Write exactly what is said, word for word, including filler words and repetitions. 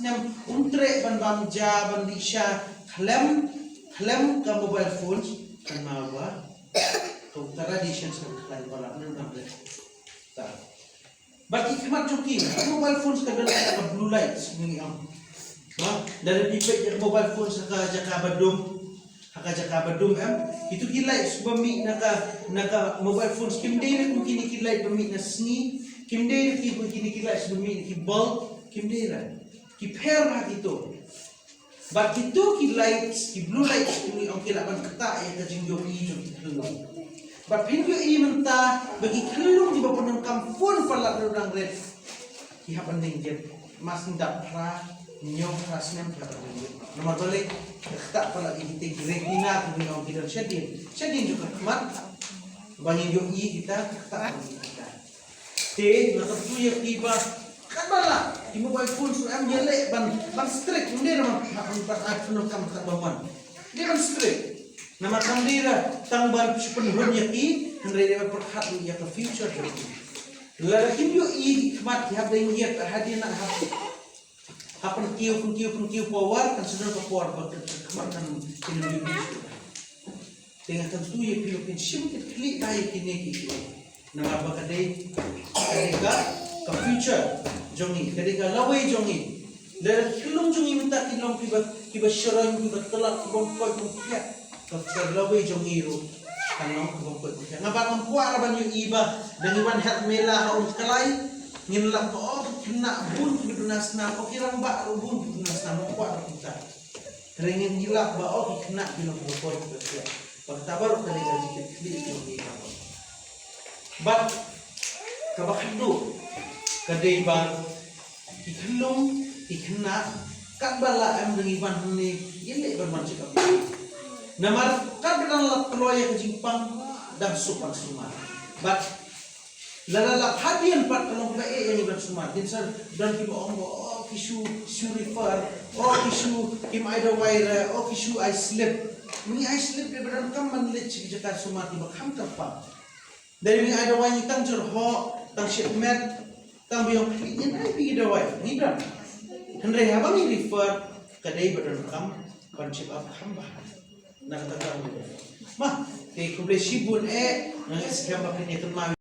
Nang um treh ban bam ja ban dih sha khlem, khlem ka mobile phones, kynmaw ba ka radiations kan khlaiñ palat, nang dang leh. Ta. Bad ki khmat jong ki, mobile phones ka don ka blue lights, ngi ong. Ba, lada phi peit ïa ka mobile phones ha ka jaka ba dum, ha ka jaka ba dum em. Kito ki lights ba mih na ka, na ka mobile phones kim dei na kum kine ki light ba mih na sngi, kim dei na ki, kum kine ki lights ba mih na ki bulb, kim dei na. Ki pher ha kito. Bad kito ki lights, ki blue lights, ngi ong ki lah ban ktah ïa ka jingïohi jong ki khyllung. Bad phin ïohi mynta ba ki khyllung kiba pyndonkam phone palat ruh dang rit, ki hap ban deng jet. Mas ynda phra, hynñiew phra snem ki hap ban deng jet. Namar balei? Ka ktah palat ïa kita ki retina, ngi ong ki don shadien, shadien jong ka khmat. Ba ngin ïohi kita, ka ktah palat ïa kita. Te nga kyntu ïa phi ba katba lah ki mobile phones ruh em, ïaleh ban, ban strict, ym dei ban, ban, ban ai pyndonkam katba wan. Dei ban strict. Namar kam dei ruh tang ban shu pynhun ïa ki, hynrei dei ban pyrkhat ïa ka future jong ki. Lada kim ïohi ki khmat ki hap deng jet, hadien nang hap, hap pynkiew, pynkiew, pynkiew power, kan shu don ka por ba ka khmat kan, kin ym ïohi shuh. Te nga kyntu ïa phi ba phin shim kit khlieh ba ïa kine ki, namar ba ka dei, ka dei ka, ka future jong ngi, ka dei ka lawei jong ngi. Lada ki khyllung jong ngi mynta ki long kiba, kiba sharoiñ, kiba tlot, kiba ym koit ym khiah, ka, ka lawei jong ngi ruh kan long kaba ym koit ym khiah. Nga ba ngam kwah ruh ban ïohi ba dang ngi wan heh mela ha Umthlai, ngin lap ba, oh, ki khynnah bun kiba duna snam, oh, ki rangbah ruh bun kiba duna snam, ngam kwah ruh kumta. Hynrei ngin ïalap ba, oh, ki khynnah ki long kiba koit kiba khiah. Ba kata baroh ka dei ka jingkitkhlieh jong ngi baroh. Bad kaba khatduh ka dei ba ki khyllung, ki khynnah, katba lah em dang ïa wan hangne, ïaleh ban wan check up. Namar katba dang lap kloi ïa ka jingpang, dang suk ban sumar. Bad lada lap hadien pat ka long kaba eh ïa ngi ban sumar. Kin sa don kiba ong ba, oh, ki shu, shu refer, oh, ki shu, kim ai dawai re, oh, ki shu ai slip. Ngi ai slip dei ba donkam ban leit sha ki jaka sumar kiba kham kyrpang. Dei ngi ai dawai ngi tang jyrhoh, tang shit met, tang biang khlieh, ngin ai phi ki dawai, ngi don. Hynrei haba ngi refer, ka dei ba donkam ban check up kham bha. Na kata ka, ma, te khublei shibun eh, nga ngeit skhem ba phin ïa kynmaw.